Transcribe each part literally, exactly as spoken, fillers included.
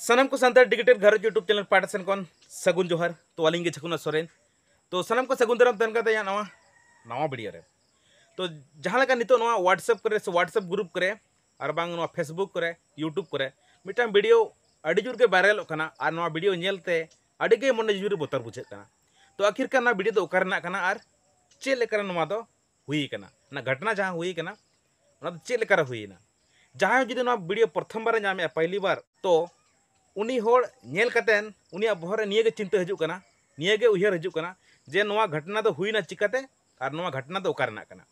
ᱥᱟᱱᱟᱢ ᱠᱚ ᱥᱟᱱᱛᱟᱲ ᱰᱤᱡᱤᱴᱟᱞ ᱜᱷᱟᱨᱚᱸᱡᱽ YouTube ᱪᱮᱱᱮᱞ ᱯᱟᱦᱴᱟ ᱥᱮᱱ ᱠᱷᱚᱱ ᱥᱟᱹᱜᱩᱱ ᱡᱚᱦᱟᱨ᱾ ᱛᱚ ᱟᱹᱞᱤᱧ ᱜᱮ ᱪᱷᱟᱠᱩᱱᱟ ᱥᱚᱨᱮᱱ᱾ ᱛᱚ ᱥᱟᱱᱟᱢ ᱠᱚ ᱥᱟᱹᱜᱩᱱ ᱫᱟᱨᱟᱢ ᱛᱟᱦᱮᱱ ᱠᱟᱱ ᱛᱟᱭᱟ ᱱᱟᱣᱟ ᱱᱟᱣᱟ ᱵᱷᱤᱰᱤᱭᱳ ᱨᱮ᱾ ᱛᱚ ᱡᱟᱦᱟᱸ ᱞᱮᱠᱟ ᱱᱤᱛᱚᱜ ᱱᱚᱣᱟ WhatsApp ᱠᱚᱨᱮ ᱥᱮ WhatsApp ᱜᱨᱩᱯ ᱠᱚᱨᱮ ᱟᱨ ᱵᱟᱝ ᱱᱚᱣᱟ Facebook ᱠᱚᱨᱮ, YouTube ᱠᱚᱨᱮ ᱢᱤᱫᱴᱟᱝ ᱵᱷᱤᱰᱤᱭᱳ ᱟᱹᱰᱤ ᱡᱳᱨ ᱜᱮ ᱵᱷᱟᱭᱨᱟᱞᱚᱜ ᱠᱟᱱᱟ ᱟᱨ ᱱᱚᱣᱟ ᱵᱷᱤᱰᱤᱭᱳ ᱧᱮᱞᱛᱮ ᱟᱹᱰᱤ ᱜᱮ ᱢᱚᱱᱮ ᱡᱤᱣᱤ ᱨᱮ ᱵᱚᱛᱚᱨ ᱵᱩᱡᱷᱟᱹᱜ ᱠᱟᱱᱟ᱾ ᱛᱚ ᱟᱹᱠᱷᱤᱨ ᱠᱟᱨ ᱱᱚᱣᱟ ᱵᱷᱤᱰᱤᱭᱳ ᱫᱚ ᱚᱠᱟ ᱨᱮᱱᱟᱜ ᱠᱟᱱᱟ ᱟᱨ ᱪᱮᱫ ᱞᱮᱠᱟᱨᱮ ᱱᱚᱣᱟ ᱫᱚ ᱦᱩᱭ ᱠᱟᱱᱟ, ᱚᱱᱟ ᱜᱷᱚᱴᱚᱱᱟ ᱡᱟᱦᱟᱸ ᱦᱩᱭ ᱠᱟᱱᱟ ᱚᱱᱟ ᱫᱚ ᱪᱮᱫ ᱞᱮᱠᱟᱨᱮ ᱦᱩᱭᱮᱱᱟ? ᱡᱟᱦᱟᱸᱭ ᱡᱩᱫᱤ ᱱᱚᱣᱟ ᱵᱷᱤᱰᱤᱭᱳ ᱯᱨᱚᱛᱷᱚᱢ ᱵᱟᱨᱮ ᱧᱟᱢᱮᱜᱼᱟ, ᱯᱟᱦᱞᱤ ᱵᱟᱨ, ᱛᱚ ᱩᱱᱤ ᱦᱚᱲ ᱧᱮᱞ ᱠᱟᱛᱮᱱ ᱩᱱᱤᱭᱟᱜ ᱵᱚᱦᱚᱜ ᱨᱮ ᱱᱤᱭᱟᱹ ᱜᱮ ᱪᱤᱱᱛᱟᱹ ᱦᱤᱡᱩᱜ ᱠᱟᱱᱟ, ᱱᱤᱭᱟᱹ ᱜᱮ ᱩᱭᱦᱟᱹᱨ ᱦᱤᱡᱩᱜ ᱠᱟᱱᱟ ᱡᱮ ᱱᱚᱣᱟ ᱜᱷᱚᱴᱚᱱᱟ ᱫᱚ ᱦᱩᱭᱱᱟ ᱪᱤᱠᱟᱹᱛᱮ ᱟᱨ ᱱᱚᱣᱟ ᱜᱷᱚᱴᱚᱱᱟ ᱫᱚ ᱚᱠᱟ ᱨᱮᱱᱟᱜ ᱠᱟᱱᱟ᱾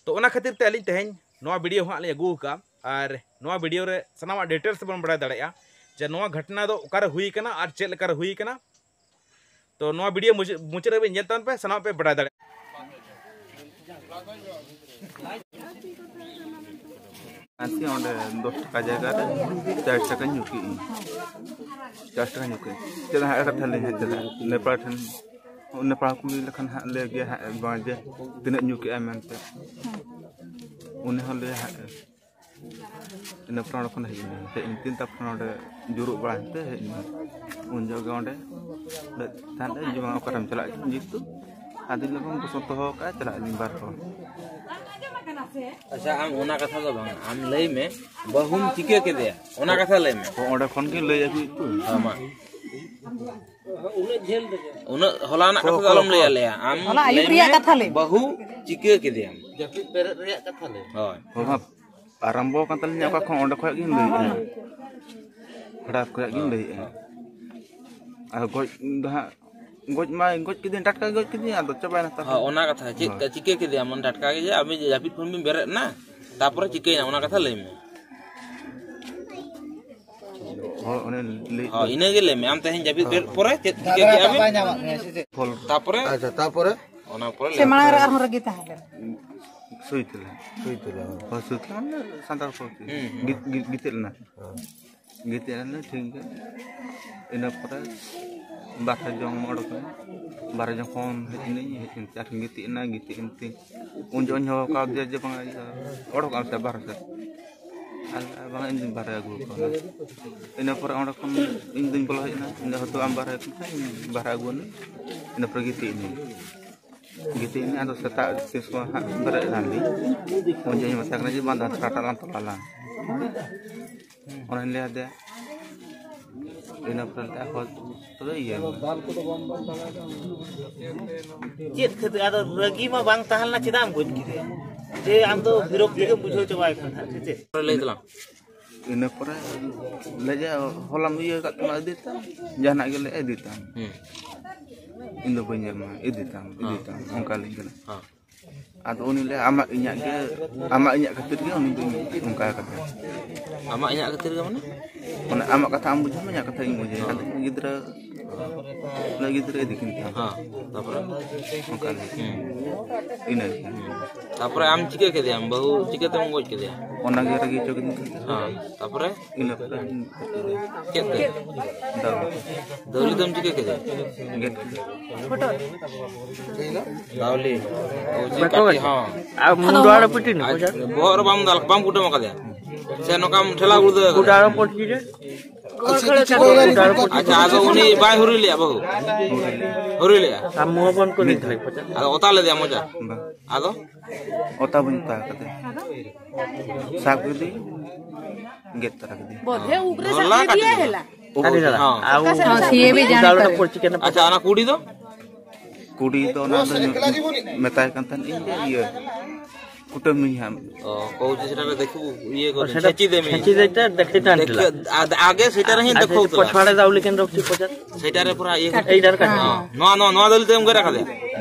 ᱛᱚ ᱚᱱᱟ ᱠᱷᱟᱹᱛᱤᱨ ᱛᱮ ᱟᱹᱞᱤᱧ ᱛᱮᱦᱮᱧ ᱱᱚᱣᱟ ᱵᱷᱤᱰᱤᱭᱳ ᱦᱟᱸᱜ ᱞᱤᱧ ᱟᱹᱜᱩ ᱟᱠᱟᱫᱼᱟ ᱟᱨ ᱱᱚᱣᱟ ᱵᱷᱤᱰᱤᱭᱳ ᱨᱮ ᱥᱟᱱᱟᱢᱟᱜ ᱰᱤᱴᱮᱞᱥ ᱵᱚᱱ ᱵᱟᱲᱟᱭ ᱫᱟᱲᱮᱭᱟᱜᱼᱟ ᱡᱮ ᱱᱚᱣᱟ ᱜᱷᱚᱴᱚᱱᱟ ᱫᱚ ᱚᱠᱟᱨᱮ ᱦᱩᱭ ᱠᱟᱱᱟ ᱟᱨ ᱪᱮᱫ ᱞᱮᱠᱟᱨᱮ ᱦᱩᱭ ᱠᱟᱱᱟ᱾ ᱛᱚ ᱱᱚᱣᱟ ᱵᱷᱤᱰᱤᱭᱳ ᱢᱩᱪᱟᱹᱫ, ᱢᱩᱪᱟᱹᱫ ᱦᱟᱹᱵᱤᱡ ᱧᱮᱞ ᱛᱟᱵᱚᱱ ᱯᱮ, ᱥᱟᱱᱟᱢᱟᱜ ᱯᱮ ᱵᱟᱲᱟᱭ ᱫᱟᱲᱮᱭᱟᱜᱼᱟ᱾ ᱟᱨᱠᱤ ᱚᱸᱰᱮ ᱫᱚᱥ ᱴᱟᱠᱟ ᱡᱟᱭᱜᱟ ᱨᱮ ᱪᱟᱨ ᱴᱟᱠᱟᱧ ᱧᱩ ᱠᱮᱜᱼᱟᱹᱧ᱾ ᱪᱟᱨ ᱴᱟᱠᱟ ᱧᱩ ᱠᱮᱜᱼᱟᱹᱧ᱾ ᱪᱮᱫᱟᱜ ᱦᱟᱸᱜ ᱮᱲᱮ ᱠᱟᱛᱷᱟ ᱞᱟᱹᱭ ᱦᱟᱸᱜ ᱪᱮᱫᱟᱜ? ᱱᱮᱯᱟᱲ ᱴᱷᱮᱱ, ᱱᱮᱯᱟᱲ ᱠᱩᱞᱤ ᱞᱮᱠᱷᱟᱱ ᱦᱟᱸᱜ ᱞᱟᱹᱭ ᱜᱮᱭᱟ ᱦᱟᱸᱜ ᱵᱟᱝ ᱡᱮ ᱛᱤᱱᱟᱹᱜ ᱧᱩ ᱠᱮᱜᱼᱟᱭ ᱢᱮᱱᱛᱮ᱾ ᱩᱱᱤ ᱦᱚᱸ ᱞᱟᱹᱭ ᱦᱟᱸᱜ ᱤᱱᱟᱹ ᱯᱚᱨᱮ ᱚᱸᱰᱮ ᱠᱷᱚᱱ ᱦᱮᱡ ᱮᱱᱟ, ᱦᱮᱡ ᱮᱱᱛᱮ ᱛᱟᱨᱯᱚᱨᱮ ᱚᱸᱰᱮ ᱡᱩᱨᱩᱜ ᱵᱟᱲᱟ ᱮᱱᱛᱮ ᱦᱮᱡ ᱮᱱᱟ᱾ ᱩᱱ ᱡᱚᱦᱚᱜ ᱜᱮ ᱚᱸᱰᱮ ᱛᱟᱦᱮᱸ ᱞᱮ ᱡᱚᱢᱟ ᱚᱠᱟᱨᱮᱢ ᱪᱟᱞᱟᱜ ᱡᱮᱦᱮᱛᱩ ᱟᱹᱰᱤ ᱞᱚᱜᱚᱱ ᱵᱚᱥᱚᱱᱛᱚ ᱦᱚᱦᱚ ᱠᱟᱜᱼᱟ, ᱪᱟᱞᱟᱜ ᱟᱹᱞᱤᱧ ᱵᱟᱨ ᱦᱚᱲ᱾ ᱟᱪᱪᱷᱟ, ᱟᱢ ᱚᱱᱟ ᱠᱟᱛᱷᱟ ᱫᱚ ᱵᱟᱝ, ᱟᱢ ᱞᱟᱹᱭ ᱢᱮ, ᱵᱟᱹᱦᱩᱢ ᱪᱤᱠᱟᱹ ᱠᱮᱫᱮᱭᱟ, ᱚᱱᱟ ᱠᱟᱛᱷᱟ ᱞᱟᱹᱭ ᱢᱮ᱾ ᱚᱸᱰᱮ ᱠᱷᱚᱱ ᱜᱮ ᱞᱟᱹᱭ ᱟᱹᱜᱩᱭᱮᱫ ᱠᱚ᱾ ᱦᱮᱸ, ᱢᱟ᱾ ᱩᱱᱟᱹᱜ ᱦᱚᱞᱟᱱᱟᱜ ᱠᱟᱛᱷᱟ ᱫᱚ ᱟᱞᱚᱢ ᱞᱟᱹᱭᱟ, ᱞᱟᱹᱭᱟ᱾ ᱟᱢ ᱦᱚᱞᱟ ᱟᱹᱭᱩᱵ ᱞᱟᱹᱭ ᱨᱮᱭᱟᱜ ᱢᱮ, ᱠᱟᱛᱷᱟ ᱞᱟᱹᱭ ᱢᱮ᱾ ᱵᱟᱹᱦᱩ ᱪᱤᱠᱟᱹ ᱠᱮᱫᱮᱭᱟᱢ? ᱡᱟᱹᱯᱤᱫ ᱵᱮᱨᱮᱫ ᱨᱮᱭᱟᱜ ᱠᱟᱛᱷᱟ ᱞᱟᱹᱭ ᱢᱮ᱾ ᱦᱳᱭ᱾ ᱦᱚᱞᱟ ᱟᱨᱟᱢᱵᱚ ᱟᱠᱟᱱ ᱛᱟᱹᱞᱤᱧᱟ ᱚᱠᱟ ᱠᱷᱚᱱ, ᱚᱸᱰᱮ ᱠᱷᱚᱱᱟᱜ ᱜᱤᱧ ᱞᱟᱹᱭᱮᱫᱼᱟ᱾ ᱦᱚᱴᱟᱛ ᱠᱷᱚᱱᱟᱜ ᱜᱤᱧ ᱞᱟᱹᱭᱮᱫᱼᱟ᱾ ᱟᱨ ᱜᱚᱡ ᱫᱚ ᱦᱟᱸᱜ, ᱜᱚᱡ ᱢᱟ ᱜᱚᱡ ᱠᱮᱫᱮᱭᱟ, ᱴᱟᱴᱠᱟ ᱜᱮ ᱜᱚᱡ ᱠᱮᱫᱮᱭᱟ, ᱟᱫᱚ ᱪᱟᱵᱟᱭᱮᱱᱟ ᱛᱟᱨᱯᱚᱨ᱾ ᱦᱳᱭ, ᱚᱱᱟ ᱠᱟᱛᱷᱟ, ᱪᱮᱫ ᱦᱳᱭ᱾ ᱪᱤᱠᱟᱹ ᱠᱮᱫᱮᱭᱟᱢ? ᱢᱟᱱᱮ ᱴᱟᱴᱠᱟ ᱜᱮ ᱡᱮ ᱟᱵᱤᱱ ᱡᱟᱹᱯᱤᱫ ᱠᱷᱚᱱ ᱵᱤᱱ ᱵᱮᱨᱮᱫ ᱮᱱᱟ, ᱛᱟᱨᱯᱚᱨᱮ ᱪᱤᱠᱟᱹᱭᱮᱱᱟ, ᱚᱱᱟ ᱠᱟᱛᱷᱟ ᱞᱟᱹᱭ ᱢᱮ᱾ ᱦᱳᱭ, ᱚᱱᱮ ᱞᱟᱹᱭ ᱦᱳᱭ, ᱤᱱᱟᱹᱜᱮ ᱞᱟᱹᱭ ᱢᱮ, ᱟᱢ ᱛᱮᱦᱮᱧ ᱡᱟᱹᱯᱤᱫ ᱵᱮᱨᱮᱫ ᱯᱚᱨᱮ ᱪᱮᱫ ᱪᱤᱠᱟᱹ ᱠᱮᱫᱼᱟ ᱵᱤᱱ? ᱯᱷᱚᱞ᱾ ᱛᱟᱨᱯᱚᱨᱮ ᱟᱪᱪᱷᱟ, ᱛᱟᱨᱯᱚᱨᱮ? ᱚᱱᱟ ᱯᱚᱨᱮ ᱥᱮ ᱞᱟᱹᱭ ᱢᱟᱲᱟᱝ ᱨᱮ ᱢᱮ᱾ ᱟᱨᱦᱚᱸ ᱨᱟᱹᱜᱤ ᱛᱟᱦᱮᱸ ᱞᱮᱱᱟ? ᱥᱩᱭ ᱛᱮᱞᱮ᱾ ᱥᱩᱭ ᱛᱮᱞᱮ, ᱦᱮᱸ᱾ ᱦᱳᱭ, ᱥᱩᱭ ᱛᱮᱞᱮ ᱢᱟᱱᱮ ᱥᱟᱱᱛᱟᱲ ᱯᱟᱹᱨᱥᱤ᱾ ᱦᱩᱸ, ᱦᱩᱸ᱾ ᱜᱤ-, ᱜᱤ-, ᱜᱤᱛᱤᱡ ᱞᱮᱱᱟ᱾ ᱦᱮᱸ᱾ ᱜᱤᱛᱤᱡ ᱮᱱᱟᱞᱮ, ᱴᱷᱤᱠ ᱜᱮ᱾ ᱤᱱᱟᱹ ᱯᱚᱨᱮ ᱵᱟᱨᱦᱮ ᱡᱚᱝ ᱚᱰᱚᱠ ᱮᱱᱟ᱾ ᱵᱟᱨᱦᱮ ᱡᱚᱝ ᱠᱷᱚᱱ ᱦᱮᱡ ᱮᱱᱟᱹᱧ, ᱦᱮᱡ ᱮᱱᱛᱮ ᱟᱨᱦᱚᱸᱧ ᱜᱤᱛᱤᱡ ᱮᱱᱟ, ᱜᱤᱛᱤᱡ ᱮᱱᱛᱮ ᱩᱱ ᱡᱚᱦᱚᱜ ᱤᱧ ᱦᱚᱦᱚ ᱠᱟᱣᱫᱮᱭᱟ ᱡᱮ, "ᱵᱟᱝᱟ, ᱤᱭᱟᱹ, ᱚᱰᱚᱠᱚᱜ ᱢᱮᱥᱮ ᱵᱟᱨᱦᱮ ᱥᱮᱫ᱾" ᱟᱨ ᱵᱟᱝ, ᱤᱧ ᱫᱩᱧ ᱵᱟᱦᱨᱮ ᱟᱹᱜᱩ ᱠᱚᱣᱟ᱾ ᱤᱱᱟᱹ ᱯᱚᱨᱮ ᱚᱸᱰᱮ ᱠᱷᱚᱱ ᱤᱧ ᱫᱩᱧ ᱵᱚᱞᱚ ᱦᱮᱡ ᱮᱱᱟ, ᱤᱧ ᱫᱚ ᱦᱚᱭᱛᱳ ᱟᱢ ᱵᱟᱦᱨᱮ ᱠᱷᱚᱱ ᱤᱧ ᱵᱟᱦᱨᱮ ᱟᱹᱜᱩ ᱟᱹᱱᱟᱹᱧ᱾ ᱤᱱᱟᱹ ᱯᱚᱨᱮ ᱜᱤᱛᱤᱡ ᱮᱱᱟᱹᱧ, ᱜᱤᱛᱤᱡ ᱮᱱᱟᱹᱧ᱾ ᱟᱫᱚ ᱥᱮᱛᱟᱜ ᱛᱤᱥ ᱠᱚ ᱦᱟᱸᱜ ᱵᱮᱨᱮᱫ ᱮᱱᱟᱞᱤᱧ, ᱩᱱ ᱡᱚᱦᱚᱜ ᱤᱧ ᱢᱮᱛᱟᱭ ᱠᱟᱱᱟ ᱡᱮ, "ᱵᱟᱝ, ᱫᱟᱜ ᱛᱷᱚᱲᱟ ᱴᱟᱜ ᱞᱟᱝ ᱛᱚᱞᱟ ᱞᱟᱝ᱾" ᱚᱱᱟᱧ ᱞᱟᱹᱭ ᱟᱫᱮᱭᱟ᱾ ᱤᱱᱟᱹ ᱯᱚᱨᱮ ᱞᱟᱹᱭᱟ, "ᱦᱳᱭ, ᱛᱚᱵᱮ ᱤᱭᱟᱹ ᱢᱮ᱾" ᱪᱮᱫ ᱠᱷᱟᱹᱛᱤᱨ? ᱟᱫᱚ ᱨᱟᱹᱜᱤ ᱢᱟ ᱵᱟᱝ ᱛᱟᱦᱮᱸ ᱞᱮᱱᱟ, ᱪᱮᱫᱟᱜ ᱮᱢ ᱜᱚᱡ ᱠᱮᱫᱮᱭᱟ? ᱡᱮ ᱟᱢ ᱫᱚ ᱵᱤᱨᱚᱠᱛᱤ ᱜᱮᱢ ᱵᱩᱡᱷᱟᱹᱣ ᱪᱟᱵᱟᱭ ᱠᱟᱱ ᱛᱟᱦᱮᱸᱫ, ᱥᱮ ᱪᱮᱫ? ᱞᱟᱹᱭ ᱛᱟᱞᱟᱝ᱾ ᱤᱱᱟᱹ ᱯᱚᱨᱮ ᱞᱟᱹᱭᱟ, "ᱦᱚᱞᱟᱢ ᱤᱭᱟᱹ ᱟᱠᱟᱫ ᱛᱟᱢᱟ, ᱤᱫᱤ ᱛᱟᱢ, ᱡᱟᱦᱟᱱᱟᱜ ᱜᱮ ᱞᱟᱹᱭᱟ, ᱤᱫᱤ ᱛᱟᱢ᱾ ᱦᱩᱸ᱾ ᱤᱧ ᱫᱚ ᱵᱟᱹᱧ ᱧᱟᱢᱟ, ᱤᱫᱤ ᱛᱟᱢ, ᱤᱫᱤ ᱦᱮᱸ᱾ ᱛᱟᱢ", ᱚᱱᱠᱟ ᱞᱟᱹᱭ ᱠᱟᱱᱟ᱾ ᱦᱮᱸ᱾ ᱟᱫᱚ ᱩᱱᱤ ᱞᱟᱹᱭᱟ, "ᱟᱢᱟᱜ ᱤᱧᱟᱹᱜ ᱜᱮ, ᱟᱢᱟᱜ ᱤᱧᱟᱹᱜ ᱠᱷᱟᱹᱛᱤᱨ ᱜᱮ ᱩᱱᱤ ᱫᱚᱧ ᱚᱱᱠᱟ ᱟᱠᱟᱫᱮᱭᱟ᱾" ᱟᱢᱟᱜ ᱤᱧᱟᱹᱜ ᱠᱷᱟᱹᱛᱤᱨ ᱜᱮ ᱢᱟᱱᱮ? ᱢᱟᱱᱮ ᱟᱢᱟᱜ ᱠᱟᱛᱷᱟ ᱟᱢ ᱵᱩᱡᱷᱟᱹᱣ ᱢᱮ, ᱤᱧᱟᱹᱜ ᱠᱟᱛᱷᱟ ᱤᱧ ᱵᱩᱡᱷᱟᱹᱣᱟ᱾ ᱦᱮᱸ᱾ ᱟᱫᱚ ᱜᱤᱫᱽᱨᱟᱹ, ᱩᱱᱟᱹᱜ ᱜᱤᱫᱽᱨᱟᱹ ᱤᱫᱤ ᱠᱤᱱ ᱛᱟᱢ᱾ ᱦᱮᱸ, ᱛᱟᱯᱚᱨᱮ? ᱚᱱᱠᱟ ᱞᱟᱹᱭ᱾ ᱦᱩᱸ᱾ ᱤᱱᱟᱹ ᱜᱮ᱾ ᱦᱩᱸ᱾ ᱛᱟᱯᱚᱨᱮ ᱟᱢ ᱪᱤᱠᱟᱹ ᱠᱮᱫᱮᱭᱟᱢ? ᱵᱟᱹᱦᱩ ᱪᱤᱠᱟᱹᱛᱮᱢ ᱜᱚᱡ ᱠᱮᱫᱮᱭᱟ? ᱚᱱᱟ ᱜᱮ ᱨᱟᱹᱜᱤ ᱦᱚᱪᱚ ᱠᱤᱫᱤᱧ ᱠᱷᱟᱱ᱾ ᱦᱮᱸ, ᱛᱟᱯᱚᱨᱮ? ᱤᱱᱟᱹ ᱯᱚᱨᱮ ᱪᱮᱫ ᱛᱮ? ᱫᱟᱣ᱾ ᱫᱟᱣᱞᱤ ᱫᱚᱢ ᱪᱤᱠᱟᱹ ᱠᱮᱫᱮᱭᱟ? ᱜᱮᱫ ᱠᱮᱫᱮ᱾ ᱫᱟᱣᱞᱤ᱾ ᱚ, ᱪᱮᱫ ᱵᱟᱠᱚ ᱠᱟᱹᱴᱤᱡ, ᱜᱮᱫ᱾ ᱦᱚᱸ᱾ ᱟᱨ ᱢᱩᱱᱰᱩ ᱟᱲᱟᱜ ᱯᱤᱴᱤ ᱱᱤ, ᱟᱨ ᱵᱚᱦᱚᱜ ᱨᱮ ᱵᱟᱢ ᱫᱟᱞ-, ᱵᱟᱢ ᱠᱩᱴᱟᱹᱢ ᱟᱠᱟᱫᱮᱭᱟ? ᱥᱮ ᱱᱚᱝᱠᱟᱢ ᱴᱷᱮᱞᱟᱣ ᱜᱩᱲᱫᱟᱹᱣ ᱟᱠᱟᱫᱮᱭᱟ? ᱜᱩᱰᱟ ᱟᱲᱟᱜ ᱯᱚᱴ ᱠᱤ ᱨᱮ? ᱟᱪᱪᱷᱟ, ᱟᱫᱚ ᱩᱱᱤ ᱵᱟᱭ ᱦᱩᱨᱤ ᱞᱮᱜᱼᱟ ᱵᱟᱹᱦᱩ? ᱦᱩᱨᱤ ᱞᱮᱜᱼᱟ᱾ ᱟᱢ ᱢᱚᱦᱚᱵᱚᱱ ᱠᱚ ᱱᱤᱛ ᱞᱮ ᱯᱚᱪᱟ᱾ ᱟᱫᱚ ᱚᱛᱟ ᱞᱮᱫᱮᱭᱟ ᱢᱚᱪᱟ? ᱵᱟᱝ᱾ ᱟᱫᱚ? ᱚᱛᱟ ᱵᱟᱹᱧ ᱚᱛᱟ ᱟᱠᱟᱫᱮᱭᱟ᱾ ᱥᱟᱵ ᱠᱮᱫᱮᱭᱟᱹᱧ, ᱜᱮᱫ ᱛᱟᱨᱟ ᱠᱮᱫᱮᱭᱟᱹᱧ᱾ ᱵᱚᱫᱷᱮ ᱩᱵ ᱨᱮ ᱰᱷᱚᱞᱟ ᱥᱟᱵ ᱠᱟᱴᱤ ᱠᱮᱫᱮᱭᱟ ᱫᱚ᱾ ᱦᱮᱞᱟ᱾ ᱟᱹᱰᱤ ᱫᱟᱫᱟ᱾ ᱚᱠᱟ ᱥᱮᱫ ᱟᱨ ᱦᱚᱸ ᱥᱤᱭᱮ ᱵᱤ ᱡᱟᱱ ᱟᱪᱪᱷᱟ, ᱚᱱᱟ ᱠᱩᱲᱤ ᱫᱚ? ᱠᱩᱲᱤ ᱫᱚ ᱚᱱᱟ ᱫᱚ ᱢᱮᱛᱟᱭ ᱠᱟᱱ ᱛᱟᱦᱮᱱ ᱤᱧ ᱡᱮ, ᱤᱭᱟᱹ, ᱠᱩᱴᱟᱹᱢ ᱢᱤᱧ ᱦᱟᱸᱜ᱾ ᱚ, ᱠᱚ ᱡᱮ ᱥᱮᱴᱟ ᱨᱮ ᱫᱮᱠᱷᱩ, ᱤᱭᱟᱹ ᱠᱚ, ᱚ, ᱥᱮᱴᱟ ᱪᱷᱮᱸᱪᱤ ᱫᱮ ᱢᱤᱧ᱾ ᱪᱷᱮᱸᱪᱤ ᱫᱮ ᱛᱮ ᱫᱮᱠᱷᱮ ᱛᱟᱦᱮᱱ ᱫᱮᱠᱷᱮ, ᱛᱮᱞᱟ᱾ ᱟᱫ-, ᱟᱜᱮ ᱥᱮᱴᱟ ᱨᱮ ᱦᱤᱧ ᱟᱨ ᱫᱮᱠᱷᱩ ᱥᱮᱴᱟ ᱩᱛᱟᱹᱨᱟ᱾ ᱯᱚᱪᱷᱣᱟᱲᱮ ᱫᱟᱣ ᱞᱮᱠᱟᱱ ᱨᱚᱠᱷᱤ ᱯᱚᱪᱟ᱾ ᱥᱮᱴᱟ ᱨᱮ ᱯᱩᱨᱟ ᱤᱭᱟᱹ ᱠᱟᱴᱤᱡ᱾ ᱮᱭ ᱰᱟᱨ ᱠᱟᱴᱤᱡ᱾ ᱦᱚᱸ, ᱱᱚᱣᱟ, ᱱᱚᱣᱟ, ᱱᱚᱣᱟ ᱫᱚ ᱞᱤᱛᱮᱢ ᱜᱮᱨ ᱟᱠᱟᱫᱮᱭᱟ?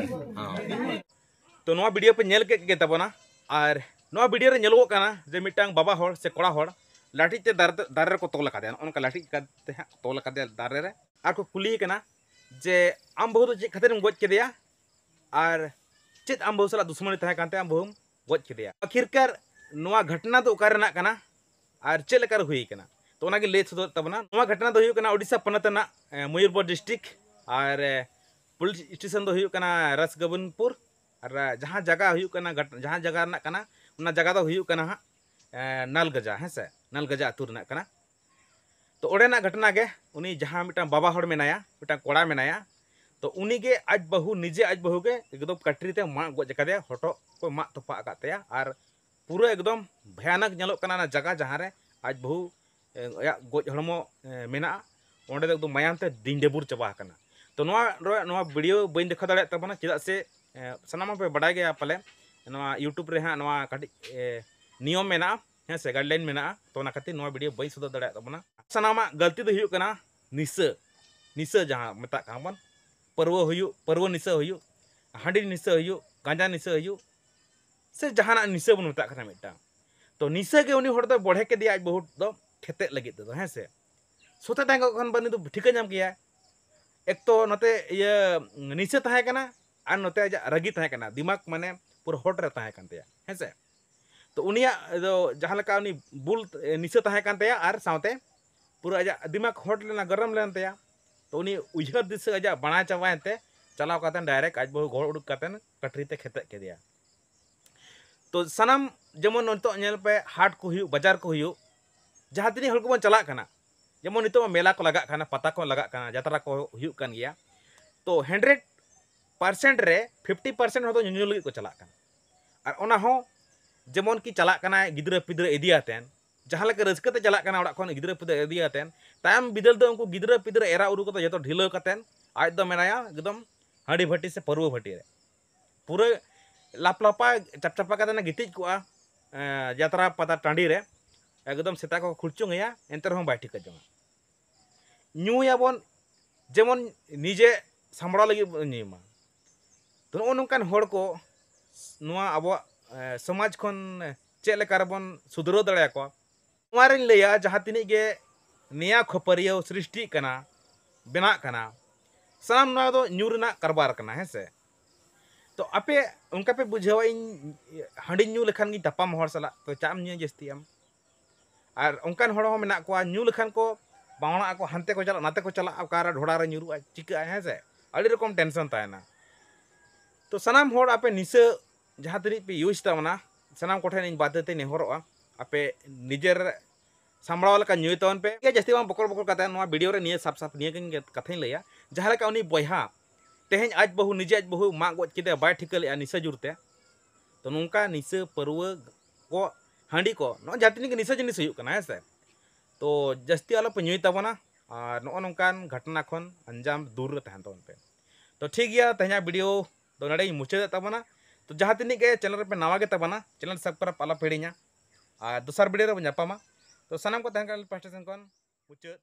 ᱦᱚᱸ᱾ ᱛᱚ, ᱱᱚᱣᱟ ᱵᱷᱤᱰᱤᱭᱳ ᱯᱮ ᱧᱮᱞ ᱠᱮᱫ ᱜᱮ ᱛᱟᱵᱚᱱᱟ, ᱟᱨ ᱱᱚᱣᱟ ᱵᱷᱤᱰᱤᱭᱳ ᱨᱮ ᱧᱮᱞᱚᱜᱚᱜ ᱠᱟᱱᱟ ᱡᱮ ᱢᱤᱫᱴᱟᱝ ᱵᱟᱵᱟ ᱦᱚᱲ ᱥᱮ ᱠᱚᱲᱟ ᱦᱚᱲ ᱞᱟᱹᱴᱷᱤᱡ ᱛᱮ ᱫᱟᱨᱮ, ᱫᱟᱨᱮ ᱨᱮᱠᱚ ᱛᱚᱞ ᱟᱠᱟᱫᱮᱭᱟ, ᱱᱚᱜᱼᱚ ᱱᱚᱝᱠᱟ ᱞᱟᱹᱴᱷᱤᱡ ᱠᱟᱛᱮ ᱦᱟᱸᱜ ᱛᱚᱞ ᱟᱠᱟᱫᱮᱭᱟ ᱫᱟᱨᱮ ᱨᱮ, ᱟᱨ ᱠᱚ ᱠᱩᱞᱤᱭᱮ ᱠᱟᱱᱟ ᱡᱮ, "ᱟᱢ ᱵᱟᱹᱦᱩ ᱫᱚ ᱪᱮᱫ ᱠᱷᱟᱹᱛᱤᱨᱮᱢ ᱜᱚᱡ ᱠᱮᱫᱮᱭᱟ?" ᱟᱨ ᱪᱮᱫ ᱟᱢ ᱵᱟᱹᱦᱩ ᱥᱟᱞᱟᱜ ᱫᱩᱥᱢᱟᱹᱱᱤ ᱛᱟᱦᱮᱸ ᱠᱟᱱ ᱛᱟᱭᱟ, ᱟᱢ ᱵᱟᱹᱦᱩᱢ ᱜᱚᱡ ᱠᱮᱫᱮᱭᱟ? ᱟᱹᱠᱷᱤᱨᱠᱟᱨ ᱱᱚᱣᱟ ᱜᱷᱚᱴᱱᱟ ᱫᱚ ᱚᱠᱟ ᱨᱮᱱᱟᱜ ᱠᱟᱱᱟ ᱟᱨ ᱪᱮᱫ ᱞᱮᱠᱟᱨᱮ ᱦᱩᱭ ᱠᱟᱱᱟ, ᱛᱚ ᱚᱱᱟᱜᱮ ᱞᱟᱹᱭ ᱥᱚᱫᱚᱨ ᱛᱟᱵᱚᱱᱟ᱾ ᱱᱚᱣᱟ ᱜᱷᱚᱴᱱᱟ ᱫᱚ ᱦᱩᱭᱩᱜ ᱠᱟᱱᱟ ᱳᱰᱤᱥᱟ ᱯᱚᱱᱚᱛ ᱨᱮᱱᱟᱜ, ᱮ, ᱢᱚᱭᱩᱨᱵᱷᱚᱸᱡᱽ ᱰᱤᱥᱴᱨᱤᱠᱴ, ᱟᱨ, ᱮ, ᱯᱩᱞᱤᱥ ᱥᱴᱮᱥᱚᱱ ᱫᱚ ᱦᱩᱭᱩᱜ ᱠᱟᱱᱟ ᱨᱟᱥᱜᱳᱵᱤᱱᱫᱯᱩᱨ, ᱟᱨ, ᱮ, ᱡᱟᱦᱟᱸ ᱡᱟᱭᱜᱟ ᱦᱩᱭᱩᱜ ᱠᱟᱱᱟ, ᱜᱷᱚᱴ-, ᱡᱟᱦᱟᱸ ᱡᱟᱭᱜᱟ ᱨᱮᱱᱟᱜ ᱠᱟᱱᱟ, ᱚᱱᱟ ᱡᱟᱭᱜᱟ ᱫᱚ ᱦᱩᱭᱩᱜ ᱠᱟᱱᱟ ᱦᱟᱸᱜ ᱮᱸ, ᱱᱟᱞᱜᱟᱡᱟ, ᱦᱮᱸ ᱥᱮ, ᱱᱟᱞᱜᱟᱡᱟ ᱟᱹᱛᱩ ᱨᱮᱱᱟᱜ ᱠᱟᱱᱟ᱾ ᱛᱚ ᱚᱸᱰᱮᱱᱟᱜ ᱜᱷᱚᱴᱚᱱᱟ ᱜᱮ, ᱩᱱᱤ ᱡᱟᱦᱟᱸ ᱢᱤᱫᱴᱟᱝ ᱵᱟᱵᱟ ᱦᱚᱲ ᱢᱮᱱᱟᱭᱟ, ᱢᱤᱫᱴᱟᱝ ᱠᱚᱲᱟ ᱢᱮᱱᱟᱭᱟ, ᱛᱚ ᱩᱱᱤ ᱜᱮ ᱟᱡ ᱵᱟᱹᱦᱩ, ᱱᱤᱡᱮ ᱟᱡ ᱵᱟᱹᱦᱩ ᱜᱮ ᱮᱠᱫᱚᱢ ᱠᱟᱴᱨᱤ ᱛᱮ ᱢᱟᱜ ᱜᱚᱡ ᱟᱠᱟᱫᱮᱭᱟ, ᱦᱚᱴᱚᱜ ᱠᱚ ᱢᱟᱜ ᱛᱚᱯᱟᱜ ᱟᱠᱟᱫ ᱛᱟᱭᱟ᱾ ᱟᱨ ᱯᱩᱨᱟᱹ ᱮᱠᱫᱚᱢ ᱵᱷᱚᱭᱟᱱᱚᱠ ᱧᱮᱞᱚᱜ ᱠᱟᱱᱟ ᱚᱱᱟ ᱡᱟᱭᱜᱟ ᱡᱟᱦᱟᱸ ᱨᱮ ᱟᱡ ᱵᱟᱹᱦᱩ, ᱮ, ᱟᱭᱟᱜ ᱜᱚᱡ ᱦᱚᱲᱢᱚ, ᱮ, ᱢᱮᱱᱟᱜᱼᱟ, ᱚᱸᱰᱮ ᱫᱚ ᱮᱠᱫᱚᱢ ᱢᱟᱭᱟᱢ ᱛᱮ ᱰᱤᱧ ᱰᱟᱹᱵᱩᱨ ᱪᱟᱵᱟ ᱟᱠᱟᱱᱟ᱾ ᱛᱚ ᱱᱚᱣᱟ, ᱱᱚᱣᱟ ᱵᱷᱤᱰᱤᱭᱳ ᱵᱟᱹᱧ ᱫᱮᱠᱷᱟᱣ ᱫᱟᱲᱮᱭᱟᱜ ᱛᱟᱵᱚᱱᱟ, ᱪᱮᱫᱟᱜ ᱥᱮ, ᱮ, ᱥᱟᱱᱟᱢ ᱦᱚᱲ ᱯᱮ ᱵᱟᱰᱟᱭ ᱜᱮᱭᱟ ᱯᱟᱞᱮ, ᱱᱚᱣᱟ YouTube ᱨᱮ ᱦᱟᱸᱜ ᱱᱚᱣᱟ ᱠᱟᱹᱴᱤᱡ, ᱮ, ᱱᱤᱭᱚᱢ ᱢᱮᱱᱟᱜᱼᱟ, ᱦᱮᱸ ᱥᱮ, ᱜᱟᱭᱤᱰᱞᱟᱭᱤᱱ ᱢᱮᱱᱟᱜᱼᱟ᱾ ᱛᱚ ᱚᱱᱟ ᱠᱷᱟᱹᱛᱤᱨ ᱱᱚᱣᱟ ᱵᱷᱤᱰᱤᱭᱳ ᱵᱟᱹᱧ ᱥᱚᱫᱚᱨ ᱫᱟᱲᱮᱭᱟᱜ ᱛᱟᱵᱚᱱᱟ᱾ ᱥᱟᱱᱟᱢᱟᱜ ᱜᱟᱹᱞᱛᱤ ᱫᱚ ᱦᱩᱭᱩᱜ ᱠᱟᱱᱟ ᱱᱤᱥᱟᱹ, ᱱᱤᱥᱟᱹ ᱡᱟᱦᱟᱸ ᱢᱮᱛᱟᱜ ᱠᱟᱱᱟ ᱵᱚᱱ, ᱯᱟᱹᱨᱣᱟᱹ ᱦᱩᱭᱩᱜ, ᱯᱟᱹᱨᱣᱟᱹ ᱱᱤᱥᱟᱹ ᱦᱩᱭᱩᱜ, ᱦᱟᱺᱰᱤ ᱱᱤᱥᱟᱹ ᱦᱩᱭᱩᱜ, ᱜᱟᱸᱡᱟ ᱱᱤᱥᱟᱹ ᱦᱩᱭᱩᱜ, ᱥᱮ ᱡᱟᱦᱟᱱᱟᱜ ᱱᱤᱥᱟᱹ ᱵᱚᱱ ᱢᱮᱛᱟᱜ ᱠᱟᱱᱟ ᱢᱤᱫᱴᱟᱝ᱾ ᱛᱚ ᱱᱤᱥᱟᱹ ᱜᱮ ᱩᱱᱤ ᱦᱚᱲ ᱫᱚ ᱵᱚᱲᱦᱮ ᱠᱮᱫᱮᱭᱟ ᱟᱡ ᱵᱟᱹᱦᱩ ᱫᱚ ᱠᱷᱮᱛᱮᱫ ᱞᱟᱹᱜᱤᱫ ᱛᱮᱫᱚ, ᱦᱮᱸ ᱥᱮ᱾ ᱥᱚᱛᱮ ᱛᱟᱦᱮᱸ ᱠᱚᱜ ᱠᱷᱟᱱ ᱵᱟᱹᱱᱤ ᱫᱚ ᱴᱷᱤᱠᱟᱹ ᱧᱟᱢ ᱠᱮᱭᱟ᱾ ᱮᱠ ᱛᱚ ᱱᱚᱛᱮ ᱤᱭᱟᱹ ᱱᱤᱥᱟᱹ ᱛᱟᱦᱮᱸ ᱠᱟᱱᱟ, ᱟᱨ ᱱᱚᱛᱮ ᱟᱡᱟᱜ ᱨᱟᱹᱜᱤ ᱛᱟᱦᱮᱸ ᱠᱟᱱᱟ, ᱫᱤᱢᱟᱜᱽ ᱢᱟᱱᱮ ᱯᱩᱨᱟᱹ ᱦᱚᱴ ᱨᱮ ᱛᱟᱦᱮᱸ ᱠᱟᱱ ᱛᱟᱭᱟ, ᱦᱮᱸ ᱥᱮ᱾ ᱛᱚ ᱩᱱᱤᱭᱟᱜ ᱫᱚ ᱡᱟᱦᱟᱸ ᱞᱮᱠᱟ ᱩᱱᱤ ᱵᱩᱞ, ᱮ, ᱱᱤᱥᱟᱹ ᱛᱟᱦᱮᱸ ᱠᱟᱱ ᱛᱟᱭᱟ, ᱟᱨ ᱥᱟᱶᱛᱮ ᱯᱩᱨᱟᱹ ᱟᱡᱟᱜ ᱫᱤᱢᱟᱜᱽ ᱦᱚᱴ ᱞᱮᱱᱟ, ᱜᱚᱨᱚᱢ ᱞᱮᱱ ᱛᱟᱭᱟ᱾ ᱛᱚ ᱩᱱᱤ ᱩᱭᱦᱟᱹᱨ ᱫᱤᱥᱟᱹ ᱟᱡᱟᱜ ᱵᱟᱲᱟᱭ ᱪᱟᱵᱟᱭᱮᱱ ᱛᱮ ᱪᱟᱞᱟᱣ ᱠᱟᱛᱮ ᱰᱟᱭᱨᱮᱠᱴ ᱟᱡ ᱵᱟᱹᱦᱩ ᱜᱚᱦᱚᱲ ᱩᱰᱩᱠ ᱠᱟᱛᱮ ᱠᱟᱴᱨᱤ ᱛᱮ ᱠᱷᱮᱛᱮᱫ ᱠᱮᱫᱮᱭᱟ᱾ ᱛᱚ ᱥᱟᱱᱟᱢ ᱡᱮᱢᱚᱱ ᱱᱤᱛᱚᱜ ᱧᱮᱞ ᱯᱮ, ᱦᱟᱴ ᱠᱚ ᱦᱩᱭᱩᱜ, ᱵᱟᱡᱟᱨ ᱠᱚ ᱦᱩᱭᱩᱜ, ᱡᱟᱦᱟᱸ ᱛᱤᱱᱟᱹᱜ ᱦᱚᱲ ᱠᱚᱵᱚᱱ ᱪᱟᱞᱟᱜ ᱠᱟᱱᱟ, ᱡᱮᱢᱚᱱ ᱱᱤᱛᱚᱜ ᱢᱟ ᱢᱮᱞᱟ ᱠᱚ ᱞᱟᱜᱟᱜ ᱠᱟᱱᱟ, ᱯᱟᱛᱟ ᱠᱚ ᱞᱟᱜᱟᱜ ᱠᱟᱱᱟ, ᱡᱟᱛᱨᱟ ᱠᱚ ᱦᱩᱭᱩᱜ ᱠᱟᱱ ᱜᱮᱭᱟ᱾ ᱛᱚ ᱦᱟᱱᱰᱨᱮᱰ ᱯᱟᱨᱥᱮᱱᱴ ᱨᱮ ᱯᱷᱤᱯᱴᱤ ᱯᱟᱨᱥᱮᱱᱴ ᱦᱚᱲ ᱫᱚ ᱧᱩᱧᱩ ᱞᱟᱹᱜᱤᱫ ᱠᱚ ᱪᱟᱞᱟᱜ ᱠᱟᱱᱟ᱾ ᱟᱨ ᱚᱱᱟ ᱦᱚᱸ ᱡᱮᱢᱚᱱ ᱠᱤ ᱪᱟᱞᱟᱜ ᱠᱟᱱᱟᱭ ᱜᱤᱫᱽᱨᱟᱹ ᱯᱤᱫᱽᱨᱟᱹ ᱤᱫᱤᱭᱟᱛᱮᱱ, ᱡᱟᱦᱟᱸ ᱞᱮᱠᱟ ᱨᱟᱹᱥᱠᱟᱹ ᱛᱮ ᱪᱟᱞᱟᱜ ᱠᱟᱱᱟ ᱚᱲᱟᱜ ᱠᱷᱚᱱ ᱜᱤᱫᱽᱨᱟᱹ ᱯᱤᱫᱽᱨᱟᱹ ᱤᱫᱤᱭᱟᱛᱮᱱ, ᱛᱟᱭᱚᱢ ᱵᱤᱫᱟᱹᱞ ᱫᱚ ᱩᱱᱠᱩ ᱜᱤᱫᱽᱨᱟᱹ ᱯᱤᱫᱽᱨᱟᱹ ᱮᱨᱟ ᱩᱨᱩ ᱠᱚᱫᱚ ᱡᱚᱛᱚ ᱰᱷᱤᱞᱟᱹᱣ ᱠᱟᱛᱮᱱ ᱟᱡ ᱫᱚ ᱢᱮᱱᱟᱭᱟ ᱮᱠᱫᱚᱢ ᱦᱟᱺᱰᱤ ᱵᱷᱟᱹᱴᱤ ᱥᱮ ᱯᱟᱹᱨᱣᱟᱹ ᱵᱷᱟᱹᱴᱤ ᱨᱮ᱾ ᱯᱩᱨᱟᱹ ᱞᱟᱯᱞᱟᱯᱟ ᱪᱟᱯᱪᱟᱯᱟ ᱠᱟᱛᱮ ᱜᱤᱛᱤᱡ ᱠᱚᱜᱼᱟ, ᱮᱸ, ᱡᱟᱛᱨᱟ ᱯᱟᱛᱟ ᱴᱟᱺᱰᱤ ᱨᱮ᱾ ᱮᱠᱫᱚᱢ ᱥᱮᱛᱟ ᱠᱚ ᱠᱷᱩᱲᱪᱩᱝ ᱮᱭᱟ, ᱮᱱᱛᱮ ᱨᱮᱦᱚᱸ ᱵᱟᱭ ᱴᱷᱤᱠᱟᱹ ᱡᱚᱝᱟ᱾ ᱧᱩᱭᱟᱵᱚᱱ ᱡᱮᱢᱚᱱ ᱱᱤᱡᱮ ᱥᱟᱢᱵᱲᱟᱣ ᱞᱟᱹᱜᱤᱫ ᱵᱚᱱ ᱧᱩᱭ ᱢᱟ᱾ ᱛᱚ ᱱᱚᱜᱼᱚ ᱱᱚᱝᱠᱟᱱ ᱦᱚᱲ ᱠᱚ ᱱᱚᱣᱟ ᱟᱵᱚᱣᱟᱜ, ᱮᱸ, ᱥᱚᱢᱟᱡᱽ ᱠᱷᱚᱱ ᱪᱮᱫ ᱞᱮᱠᱟ ᱨᱮᱵᱚᱱ ᱥᱩᱫᱷᱨᱟᱹᱣ ᱫᱟᱲᱮᱭᱟᱠᱚᱣᱟ? ᱱᱚᱣᱟ ᱨᱤᱧ ᱞᱟᱹᱭᱟ, ᱡᱟᱦᱟᱸ ᱛᱤᱱᱟᱹᱜ ᱜᱮ ᱱᱮᱭᱟ ᱠᱷᱟᱹᱯᱟᱹᱨᱤᱭᱟᱹᱣ ᱥᱨᱤᱥᱴᱤᱜ ᱠᱟᱱᱟ, ᱵᱮᱱᱟᱜ ᱠᱟᱱᱟ, ᱥᱟᱱᱟᱢ ᱱᱚᱣᱟ ᱫᱚ ᱧᱩ ᱨᱮᱱᱟᱜ ᱠᱟᱨᱵᱟᱨ ᱠᱟᱱᱟ, ᱦᱮᱸ ᱥᱮ᱾ ᱛᱚ ᱟᱯᱮ ᱚᱱᱠᱟ ᱯᱮ ᱵᱩᱡᱷᱟᱹᱣᱟ, ᱤᱧ ᱦᱟᱺᱰᱤᱧ ᱧᱩ ᱞᱮᱠᱷᱟᱱ ᱜᱤᱧ ᱛᱟᱯᱟᱢ ᱦᱚᱲ ᱥᱟᱞᱟᱜ, ᱛᱚ ᱪᱟᱜ ᱮᱢ ᱧᱩᱭᱟ ᱡᱟᱹᱥᱛᱤ ᱟᱢ? ᱟᱨ ᱚᱱᱠᱟᱱ ᱦᱚᱲ ᱦᱚᱸ ᱢᱮᱱᱟᱜ ᱠᱚᱣᱟ, ᱧᱩ ᱞᱮᱠᱷᱟᱱ ᱠᱚ ᱵᱟᱣᱲᱟᱜ ᱟᱠᱚ, ᱦᱟᱱᱛᱮ ᱠᱚ ᱪᱟᱞᱟᱜ, ᱱᱟᱛᱮ ᱠᱚ ᱪᱟᱞᱟᱜ, ᱚᱠᱟᱨᱮ ᱰᱷᱚᱲᱟ ᱨᱮ ᱧᱩᱨᱩᱜᱼᱟ, ᱪᱤᱠᱟᱹᱜᱼᱟ, ᱦᱮᱸ ᱥᱮ? ᱟᱹᱰᱤ ᱨᱚᱠᱚᱢ ᱴᱮᱱᱥᱚᱱ ᱛᱟᱦᱮᱱᱟ᱾ ᱛᱚ ᱥᱟᱱᱟᱢ ᱦᱚᱲ ᱟᱯᱮ ᱱᱤᱥᱟᱹ ᱡᱟᱦᱟᱸ ᱛᱤᱱᱟᱹᱜ ᱯᱮ ᱤᱭᱩᱡᱽ ᱛᱟᱵᱚᱱᱟ, ᱥᱟᱱᱟᱢ ᱠᱚᱴᱷᱮᱱ ᱤᱧ ᱵᱟᱫᱷᱭᱚᱛᱟᱧ ᱱᱮᱦᱚᱨᱚᱜᱼᱟ, ᱟᱯᱮ ᱱᱤᱡᱮᱨ ᱥᱟᱢᱵᱲᱟᱣ ᱞᱮᱠᱟ ᱧᱩᱭ ᱛᱟᱵᱚᱱ ᱯᱮ᱾ ᱡᱟᱹᱥᱛᱤ ᱵᱟᱝ ᱵᱚᱠᱚᱲ ᱵᱚᱠᱚᱲ ᱠᱟᱛᱮ ᱱᱚᱣᱟ ᱵᱷᱤᱰᱤᱭᱳ ᱨᱮ ᱱᱤᱭᱟᱹ ᱥᱟᱯ ᱥᱟᱯ ᱱᱤᱭᱟᱹ ᱠᱟᱛᱷᱟᱧ ᱞᱟᱹᱭᱟ, ᱡᱟᱦᱟᱸ ᱞᱮᱠᱟ ᱩᱱᱤ ᱵᱚᱭᱦᱟ ᱛᱮᱦᱮᱧ ᱟᱡ ᱵᱟᱹᱦᱩ, ᱱᱤᱡᱮ ᱟᱡ ᱵᱟᱹᱦᱩ ᱢᱟᱜ ᱜᱚᱡ ᱠᱮᱫᱮᱭᱟ, ᱵᱟᱭ ᱴᱷᱤᱠᱟᱹ ᱞᱮᱫᱼᱟ ᱱᱤᱥᱟᱹ ᱡᱳᱨ ᱛᱮ᱾ ᱛᱚ ᱱᱚᱝᱠᱟ ᱱᱤᱥᱟᱹ ᱯᱟᱹᱨᱣᱟᱹ ᱠᱚ, ᱦᱟᱺᱰᱤ ᱠᱚ, ᱱᱚᱜᱼᱚᱭ ᱡᱟᱦᱟᱸ ᱛᱤᱱᱟᱹᱜ ᱜᱮ ᱱᱤᱥᱟᱹ ᱡᱤᱱᱤᱥ ᱦᱩᱭᱩᱜ ᱠᱟᱱᱟ, ᱦᱮᱸ ᱥᱮ, ᱛᱚ ᱡᱟᱹᱥᱛᱤ ᱟᱞᱚᱯᱮ ᱧᱩᱭ ᱛᱟᱵᱚᱱᱟ᱾ ᱟᱨ ᱱᱚᱜᱼᱚ ᱱᱚᱝᱠᱟᱱ ᱜᱷᱚᱴᱚᱱᱟ ᱠᱷᱚᱱ ᱟᱧᱡᱟᱢ ᱫᱩᱨ ᱨᱮ ᱛᱟᱦᱮᱱ ᱛᱟᱵᱚᱱ ᱯᱮ᱾ ᱛᱚ ᱴᱷᱤᱠ ᱜᱮᱭᱟ, ᱛᱮᱦᱮᱧᱟᱜ ᱵᱷᱤᱰᱤᱭᱳ ᱫᱚ ᱱᱚᱰᱮ ᱜᱤᱧ ᱢᱩᱪᱟᱹᱫᱮᱫ ᱛᱟᱵᱚᱱᱟ᱾ ᱛᱚ ᱡᱟᱦᱟᱸ ᱛᱤᱱᱟᱹᱜ ᱜᱮ ᱪᱮᱱᱮᱞ ᱨᱮᱯᱮ ᱱᱟᱣᱟ ᱜᱮ ᱛᱟᱵᱚᱱᱟ, ᱪᱮᱱᱮᱞ ᱥᱟᱵᱥᱠᱨᱟᱭᱤᱵ ᱟᱞᱚᱯᱮ ᱦᱤᱲᱤᱧᱟ᱾ ᱟᱨ ᱫᱚᱥᱟᱨ ᱵᱷᱤᱰᱤᱭᱳ ᱨᱮᱵᱚᱱ ᱧᱟᱯᱟᱢᱟ᱾ ᱛᱚ ᱥᱟᱱᱟᱢ ᱠᱚ ᱛᱟᱦᱮᱱ ᱠᱟᱱᱟ ᱯᱟᱦᱴᱟ ᱥᱮᱱ ᱠᱷᱚᱱ ᱢᱩᱪᱟᱹᱫ